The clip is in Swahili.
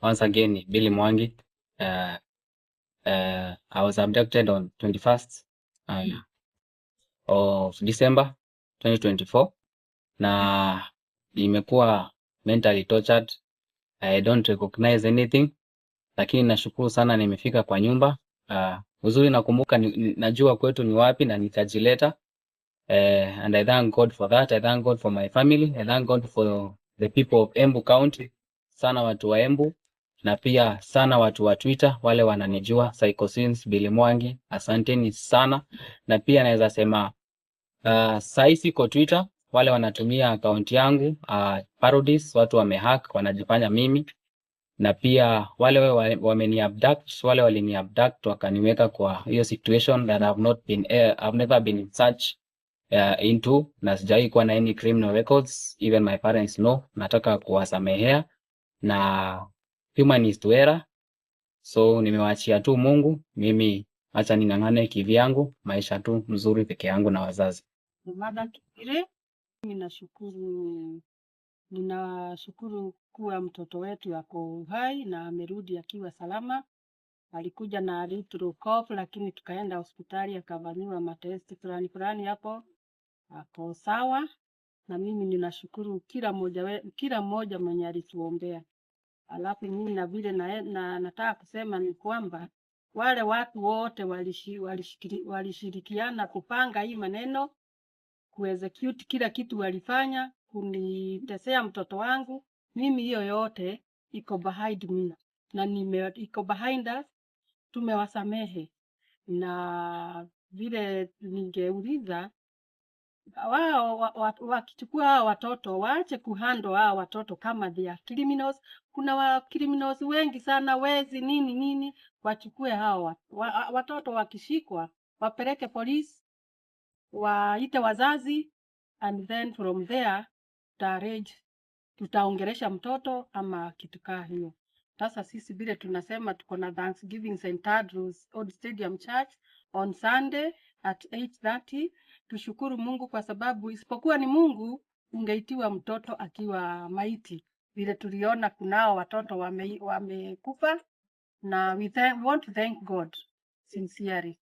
Once again ni Billy Mwangi. I was abducted on 21st of December 2024 na nimekuwa mentally tortured. I don't recognize anything, lakini nashukuru sana nimefika kwa nyumba. Uzuri nakumbuka najua kwetu ni wapi na nikajileta. And I thank God for that. I thank God for my family. I thank God for the people of Embu County, sana watu wa Embu na pia sana watu wa Twitter wale wananijua Psycho Sins Billy Mwangi, asanteni sana. Na pia naweza sema sahi siko Twitter, wale wanatumia akaunti yangu parodies, watu wamehack wanajifanya mimi, na pia wale wameni abduct, wale walini abduct wakaniweka kwa hiyo situation that I've not been I've never been in such into na sijawahi kuwa na any criminal records, even my parents know. Nataka kuwasamehea na human is to error, so nimewaachia tu Mungu. Mimi acha ning'ang'ane kivyangu, maisha tu mzuri peke yangu na wazazi. Mother Kire, mimi nashukuru, ninashukuru kuwa mtoto wetu ako uhai na amerudi akiwa salama. Alikuja na little cough, lakini tukaenda hospitali akafanyiwa matest fulani fulani hapo, ako sawa. Na mimi ninashukuru kila mmoja mwenye alituombea. Alafu mimi na vile na nataka kusema ni kwamba wale watu wote walishirikiana kupanga hii maneno, kuexecute kila kitu walifanya, kunitesea mtoto wangu. Mimi hiyo yote iko behind me na iko behind us, tumewasamehe. Na vile ningeuliza wao wakichukua hao watoto waache kuhandle hao watoto kama they are criminals. Kuna wa criminals wengi sana, wezi nini nini, wachukue hao watoto wakishikwa wapeleke polisi, waite wazazi and then from there tutaarrange, tutaongelesha mtoto ama kitu kaa hiyo. Sasa sisi vile tunasema tuko na Thanksgiving St. Andrews Old Stadium Church on Sunday at 8:30. Tushukuru Mungu kwa sababu isipokuwa ni Mungu ungeitiwa mtoto akiwa maiti. Vile tuliona kunao watoto wamekufa na we want to thank God sincerely.